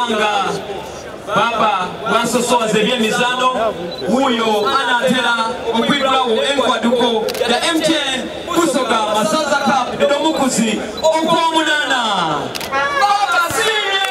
Era nga baba bwasosowaza ebyemizaano wuuyo anaatera okwigulawo enkwaduko ya MTN Busoga Masaza Cup ed'omukuzi ogw'omunaana. Baba Siimye!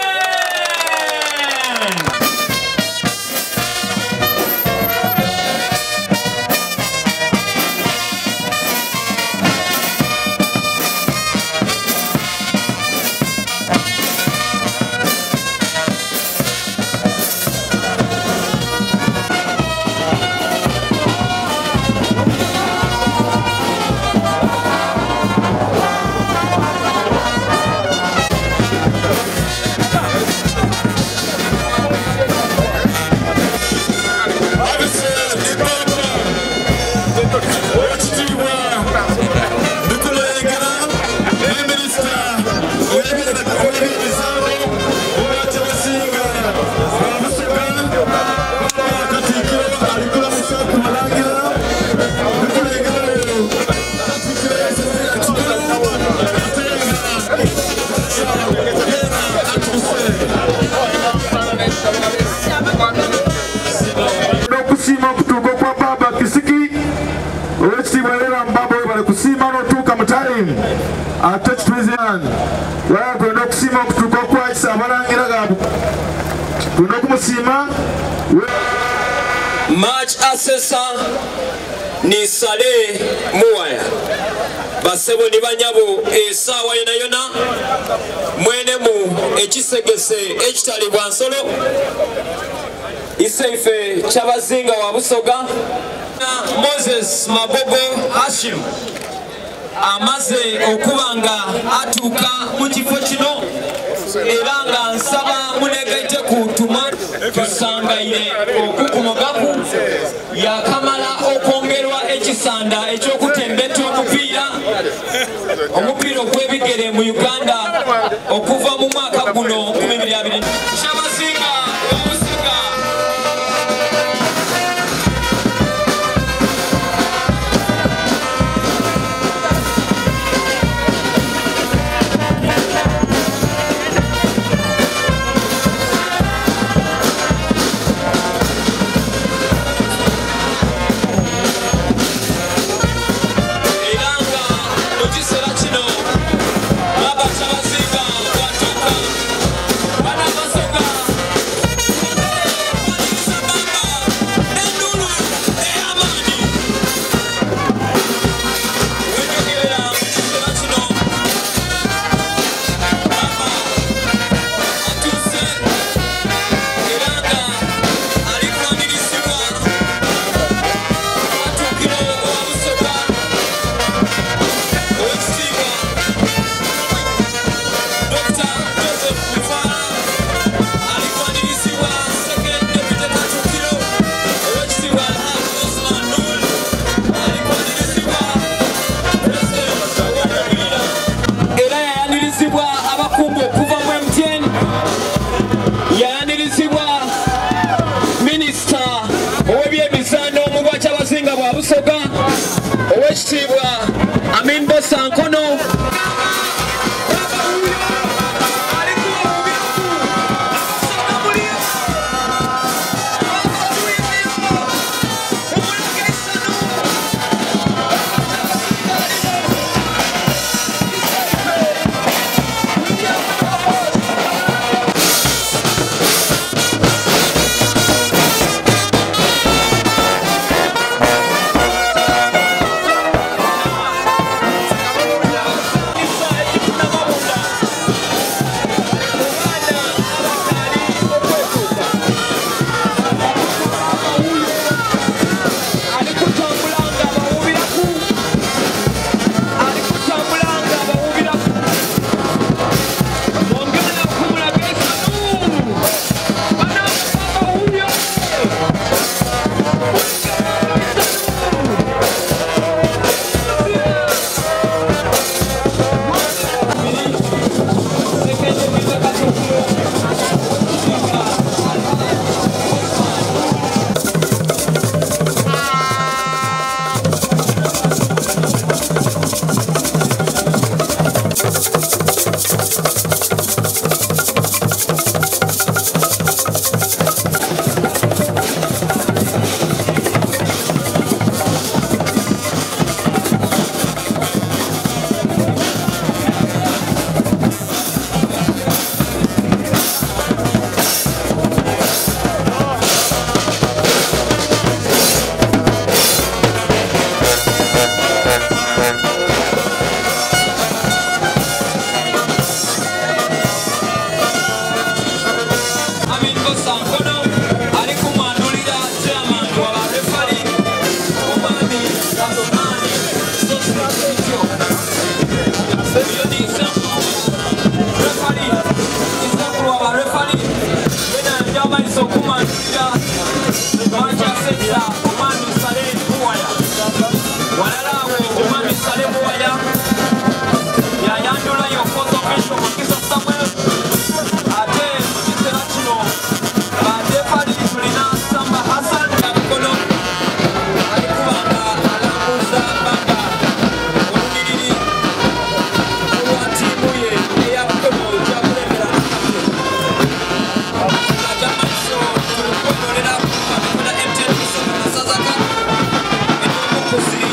Owekitiibwa Ndikumulengera ne minisita ow'ebyemizaano Obwakyabazinga bwa Busoga, Katikkiro alikulamusa ku Mulangira. Ndikulengera oyo Katikkiro y'essaza lya Kigulu ate nga yena atuuse. N'okusiima okutuuka okwa Baba Kisiki, owekitiibwa era Mbaba webale kusiima n'otuuka mu time ate kitulizan wala kwenda okusiima okutuuka okwa Kisa abalangira gaabwe kwenda okumusiima. Match assessor ni Saleh Muwaya. Basebo ni banyabo esaawa yona yona mwenemu ekisegese ekitali bwa nsolo iseife Kyabazinga wa Busoga Moses Magogo Hashim amaze okuba nga atuuka mu kifo kino era nga nsaba munegaite ku tuma tusangaire okukumogaku yakamala okwongerwa ekisanda eky'okutembeta omupiira ogw'ebigere mu Uganda okuva mu mwaka guno 2020. Kyabazinga wa Busoga. Era nga mu kiseera kino Baba Kyabazinga bw'atuuka, bana Basoga baliriza Baba n'enduulu ey'amaanyi. Wenjogerera mu kiseera kino Baba atuuse era nga ali kwanirizibwa Katikkiro wa Busoga Owekitiibwa Dr. Joseph Mutwara, alikwanirizibwa Second Deputy Katikkiro Owekitiibwa Alhaji Osman Nur, alikwanirizibwa President w'omupiira era yayanirizibwa abakungu okuva mu MTN, yayanirizibwa minisita ow'ebyemizaano mu Bwakyabazinga bwa Busoga Owekitiibwa Amin Bosa Nkono. Baba wuuyo alikuwa bubyaku Abasoga muliyo Baba tuyimeyo umulagirisano Baba Kyabazinga alimo Isaife William Wilberforce. Kibosa Nkono ali kumwandulira chairman wa ba referee omwami Asmani Sosi Kityo. Oyo ni Isenkulu referee, Isenkulu wa ba referee wena yamaliza okumwandulira Manchester omwami Saleh Muwaya. Walala awo omwami Saleh Muwaya yayandulayo fourth official Mukisa Samuel. Ate mu kiseera kino ba referee tulina Samba Hassan Kamukono ali kubanga alambuza baba olunyiriri olwa ttiimu ye eya Bukono gyakulembera kapiteni. Ajja maiso tuli kwetolera kamikono MTN Busoga Masaza Cup ey'omukuzi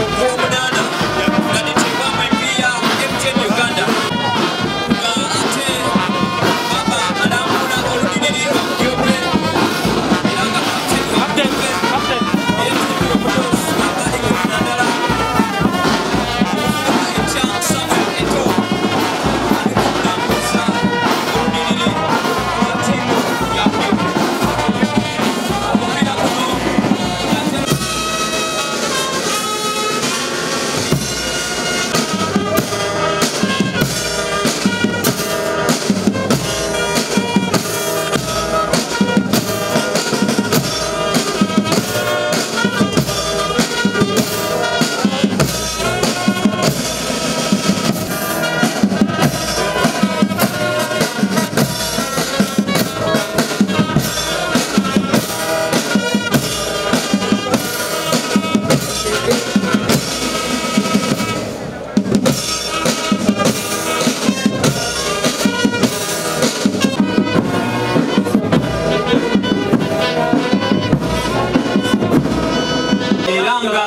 ogw'omunaana nga giteebwamu empiiya MTN Uganda. Nga ate baba alambula olunyiriri lwa Budyope era nga kapiteni wa Budyope ey'ettiimu y'obutosi namba 14 omuvubuka ekya Samuel Eto'o ali kumulambuza olunyiriri lwa ttiimu ya Budyope. Omupiira guno ate era nga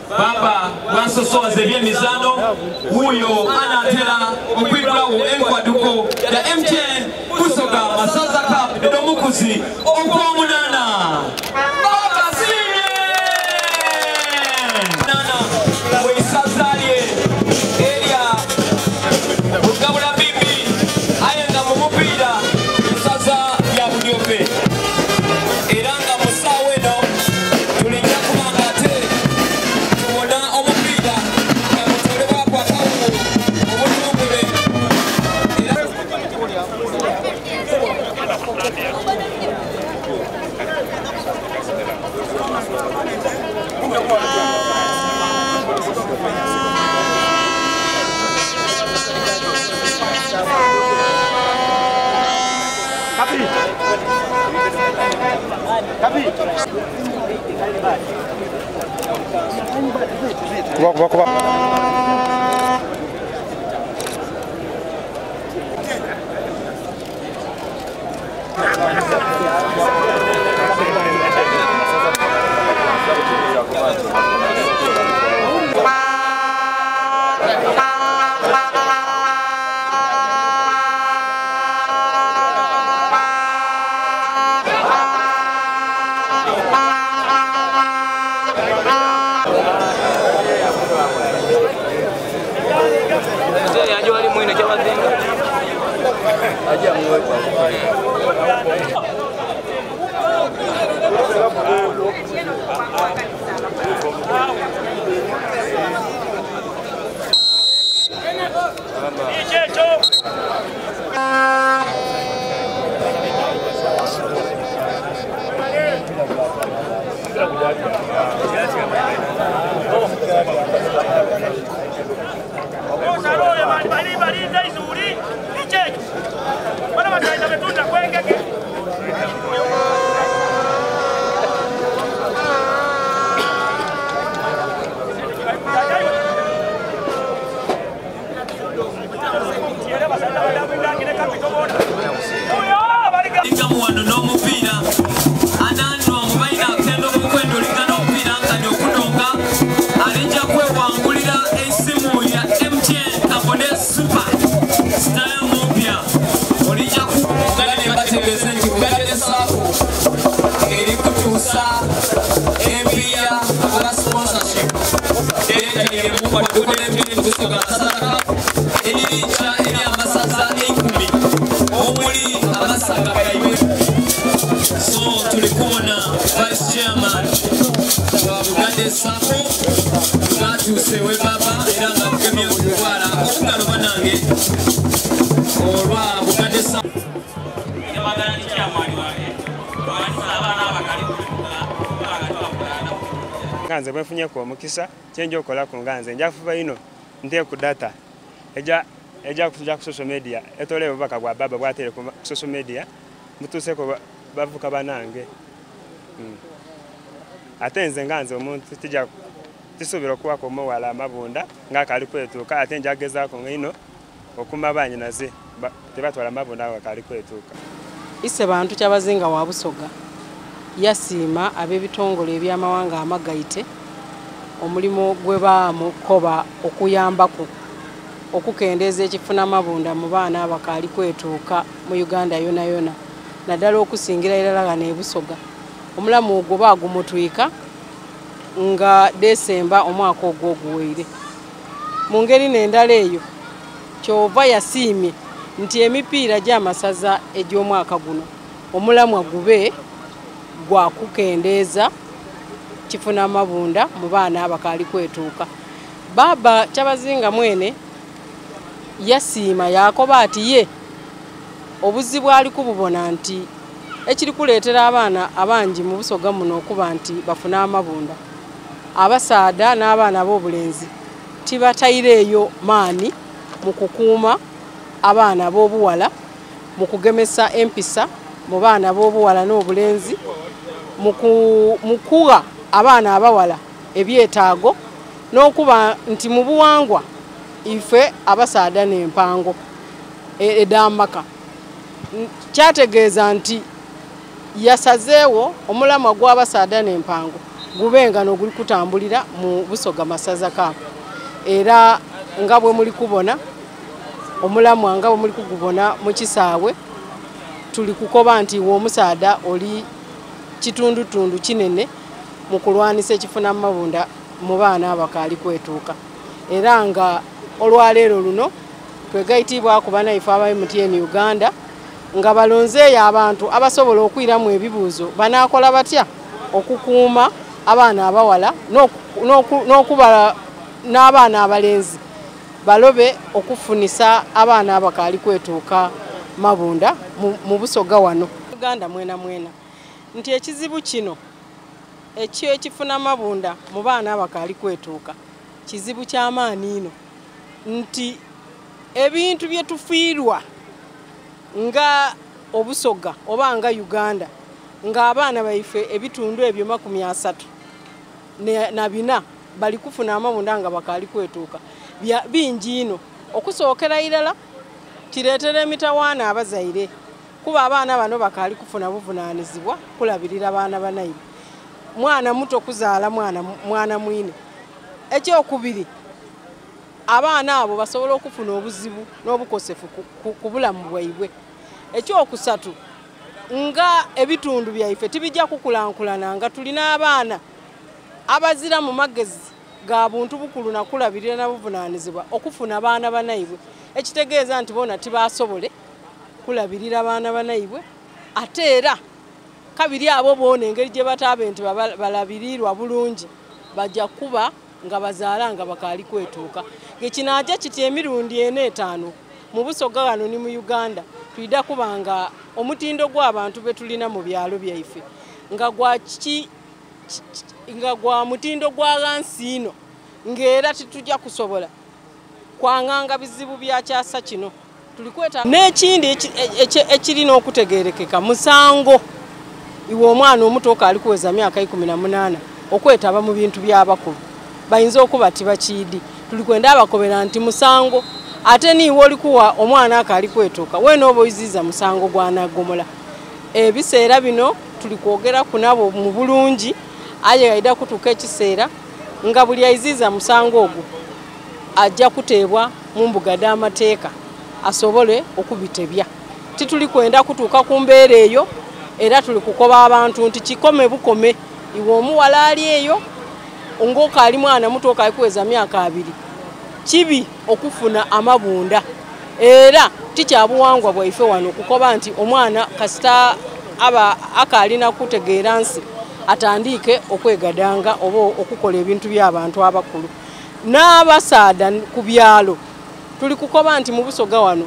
baba bwansosowaza ebyemizaano wuuyo anaatera okwigulawo enkwaduko ya MTN Busoga Masaza Cup n'omukuzi ogw'omunaana. Baba Simye! Nana mu isaza lye erya Bugabula Bibi aye nga mu mupiira isaza lya Budyope. Era nga mu ssaawa eno tulijja kuba nga ate tubona omupiira nga gutolebwako akawuwo obutongole era Kuba kuba kuba. Ingamu wano n'omupiira ananwa mubaina akendo okwendulika n'omupiira nkani okudonga alijja kwewangulira esimu ya MTN Kabone Super Style mupya olijja kugane bategeeze nti Bugadde Sacco eri kutuusa empiiya oba sponsorship ereetaire Busoga Masaza eririija eri amasaza 10 omuli amasaga Nga nze bwenfunyeku omukisa, kyenja okolaku nga nze nja fuba inho nteeku data eja eja kuja ku social media etoole obubaka bwa baba bwateire ku social media mbutuuseku bavubuka banange. Ate nze nga nze omuntu tija tisuubira okuwaku omughala amabunda nga akaali kwetuuka ate nja gezaaku inho okuuma banyinaze tibatwala mabunda nga bakaali kwetuuka. Isebantu Kyabazinga wa Busoga yasiima ab'ebitongole eby'amawanga amagaite omulimo gwe baamukoba okuyambaku okukendeeza ekifunamabunda mu baana abakaali kwetuuka mu Uganda yonayona naddala okusingira irala ghano e Busoga. Omulamu ogwo baagumutwika nga Desemba omwaka ogwo oguweire. Mu ngeri n'endala eyo kyova yasiimye nti emipiira gy'amasaza egy'omwaka guno omulamwa gube gwa kukendeeza kifunamabunda mu baana abakaali kwetuuka. Baba Kyabazinga mwene yasiima yakoba ati ye obuzibu ali kububona nti ekiri kuleetera abaana abangi mu Busoga muno okuba nti bafuna amabunda, abasaadha n'abaana ab'obulenzi tibataireeyo maani mu kukuuma abaana ab'obuwala, mu kugemesa empisa mu baana ab'obuwala n'obulenzi, mu kugha abaana abawala ebyetaago, n'okuba nti mu buwangwa ife abasaadha n'empango edh'amaka. Kyategeeza nti yasazeewo omulamwa gw'abasaadha n'empango gubenga n'oguli kutambulira mu Busoga Masaza Cup. Era nga bwe muli kubona omulamwa nga bwe muli kugubona mu kisaawe, tuli kukoba nti iwe omusaadha oli kitundutundu kinene mu kulwanisa ekifunamabunda mu baana abakaali kwetuuka. Era nga olwaleero luno twegaitiibwaku banaife aba MTN Uganda nga balonzeeyo abantu abasobola okwiramu ebibuuzo banaakola batya okukuuma abaana abawala n'okuba n'abaana abalenzi balobe okufunisa abaana abakaali kwetuuka mabunda mu Busoga wano. Uganda mwena mwena nti ekizibu kino ekyo ekifuna mabunda mu baana abakaali kwetuuka kizibu ky'amaani inho, nti ebintu bye tufiirwa nga Obusoga oba nga Uganda nga abaana baife ebitundu ebyo 34 bali kufuna amabunda nga bakaali kwetuuka bingi inho. Okusookera irala kireetera emitawaana abazaire kuba abaana bano bakaali kufuna buvunaanizibwa kulabirira baana banaibwe. Mwana muto kuzaala mwana mwine. Ekyokubiri, abaana abo basobola okufuna obuzibu n'obukosefu ku bulamu bwaibwe. Ekyokusatu, nga ebitundu byaife tibijja kukulankulana nga tulina abaana abazira mu magezi ga buntu bukulu na kulabirira na buvunaanizibwa okufuna baana banaibwe, ekitegeeza nti bona tibasobole kulabirira baana banaibwe. Ate era kabiri abo bona engeri gye bataabe nti balabirirwa bulungi bajja kuba nga bazaala nga bakaali kwetuuka. Ng'ekinaaja kiti emirundi ena etaano mu Busoga ghano ni mu Uganda twidha kuba nga omutindo gw'abantu be tulina mu byalo byaife nga gwa nga gwa mutindo gwa ghansi inho, ng'era titujja kusobola kwanganga bizibu bya kyasa kino. Tuli kweta n'ekindi ekirina okutegeerekeka musango iwe omwana omuto okaali kuweza myaka 18 okwetaba mu bintu by'abakulu bayinza okuba tibakiidi. Tuli kwenda abakobera nti musango, ate niiwe olikuwa omwana akaali kwetuuka weena oba oiziiza musango gwanagomola. Ebiseera bino tuli kwogeraku nabo mu bulungi, aye aida kutuuka ekiseera nga buli aiziiza musango ogwo ajja kuteebwa mu mbuga dh'amateeka asobole okubitebya. Tituli kwenda kutuuka ku mbeera eyo, era tuli kukoba abantu nti kikome bukome. Iwe omuwala ali eyo ng'okaali mwana muto okaali kuweza myaka 2, kibi okufuna amabunda, era tikyabuwangwa bwaife wano okukoba nti omwana kasita aba akaalina kutegeera nsi atandiike okwegadanga oba okukola ebintu by'abantu abakulu. N'abasaadha ku byalo tuli kukoba nti mu Busoga wano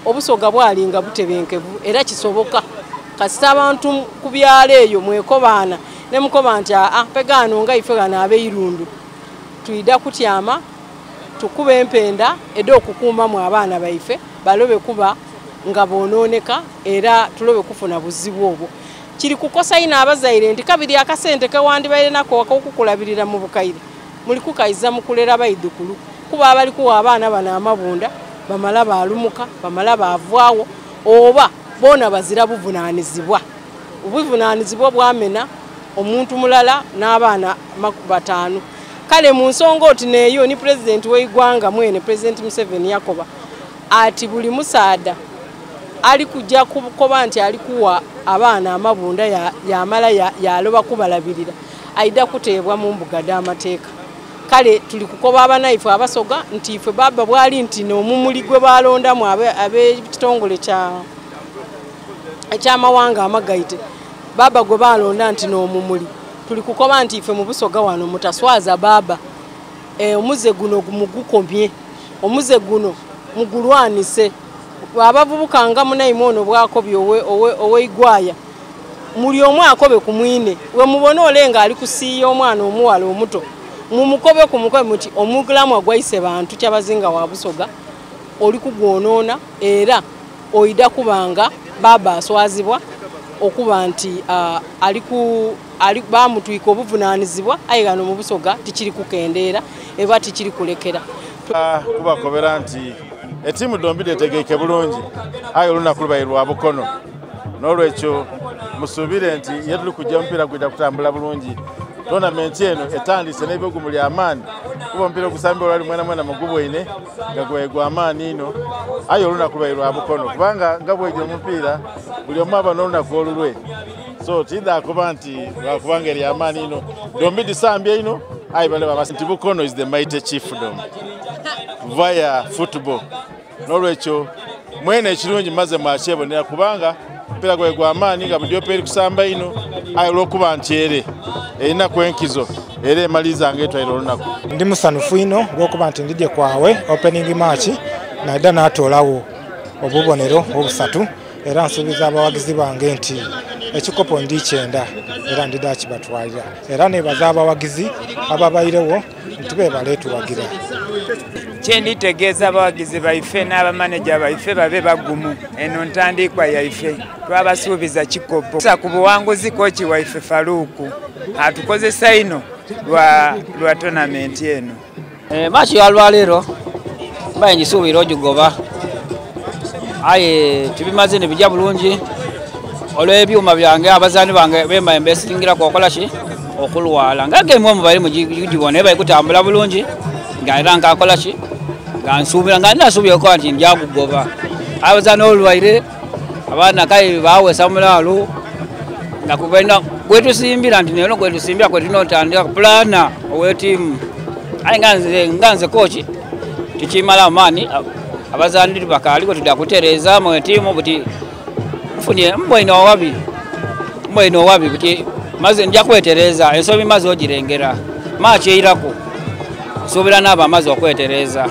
Obusoga bwalinga butebenkevu era kisoboka kasita abantu ku byalo eyo mwekobaana. Nemukoba nti aa pegaano nga ife ghano ab'eirundu twidha kutyama tukuba empenda edh'okukuumamu abaana baife balobe kuba nga bonooneka era tulobe kufuna buzibu obwo. Kiri kukosa inho abazaire nti kabiri akasente kewandibaire nako ak'okukulabirira mu bukaire muli kukaiza mu kulera baidhukulu kuba abali kuwa abaana bano amabunda bamala baalumuka bamala baavaawo oba boona bazira buvunaanizibwa. Obuvunaanizibwa bwamena omuntu mulala n'abaana 50. Kale mu nsonga oti neeyo ni pulezidenti w'eiggwanga mwene Pulezidenti Museveni yakoba ati buli musaadha ali kujja kukoba nti ali kuwa abaana amabunda yamala yaloba kubalabirira aidha kuteebwa mu mbuga dh'amateeka. Kale tuli kukoba abanaife abasoga nti ife baba bwali nti n'omumuli gwe balondamu ab'ekitongole eky'amawanga amagaite baba gwe balonda nti n'omumuli, tuli kukoba nti ife mu Busoga wano mutaswaza baba. Omuze guno mugukomye, omuze guno mugulwanise. Abavubuka nga munaimwe ono bwakobye oweigwaya muli omu akobe ku mwine, we mubona ole nga ali kusiiya omwana omuwala omuto mumukobe ku mukobe muti omugulamwa gwaise bantu kyabazinga wa Busoga oli kugwonoona era oida kubanga baba aswazibwa okuba nti bamutwika obuvunaanizibwa aye ghano mu Busoga tikiri kukendeera eba tikiri kulekera. Kubakobera nti etiimu dhombi dhetegeike bulungi aye olunaku lubaire lwa Bukono, n'olwekyo musuubire nti ye tuli kujja omupiira gwidha kutambula bulungi. Tournament eno etandise n'ebibugumu ly'amaani kuba omupiira ogusambibwa olwali mwena mwena mugubwaine nga gwaye gw'amaani inho, aye olunaku lubaire lwa Bukono kubanga nga bweija omupiira buli omu aba n'olunaku olulwe, so tidha kuba nti lwakubanga ery'amaani inho, dhombi dhisambye inho aye bale nti Bukono is the mighty chiefdom via football. N'olwekyo mwene ekirungi maze mwakyebonera kubanga omupiira gwaye gw'amaani nga Budiope eri kusamba inho aye olw'okuba nti ere erinaku enkizo era emaliriza nga etwaire olunaku. Ndi musanufu inho olw'okuba nti ndidye kwawe opening match naida natoolawo obubonero obusatu era nsuubiza abawagizi bange nti ekikopo ndi kyenda era ndidha kibatwalira era nebaza abawagizi ababairewo nti bebaletuwagira. Kyenditegeeza abawagizi baife n'abamaneja baife babe bagumu, eno ntandikwa yaife twabasuubiza kikopo ku buwanguzi. Koki waife Faruku atukozesa ino lwa tournament eno. Match ya lwaleero mbaye ngisuubira ogigoba aye tibimaze nebijja bulungi olw'ebyuma byange abazaani bange bembaye mbesingiraku okola ki okulwala nga game omu bali mugibona bali kutambula bulungi nga era nkakola ki nga nsuubira nga nasuubira okukola nti njakugoba abazaani olwaire abaana kale bawesa mulaalo nga kubalina gwetusimbira nti neno gwetusimbira kwetulina otandika pulana ow'etiimu aye nga nze koki tikimala amaani abazaani bakaali tudda kutereeza mu etiimu buti nfunye mbwaine owabi buti maze nja kwetereeza ensobi maze ogirengera maaki eiraku nsuubira naaba amaze okwetereeza.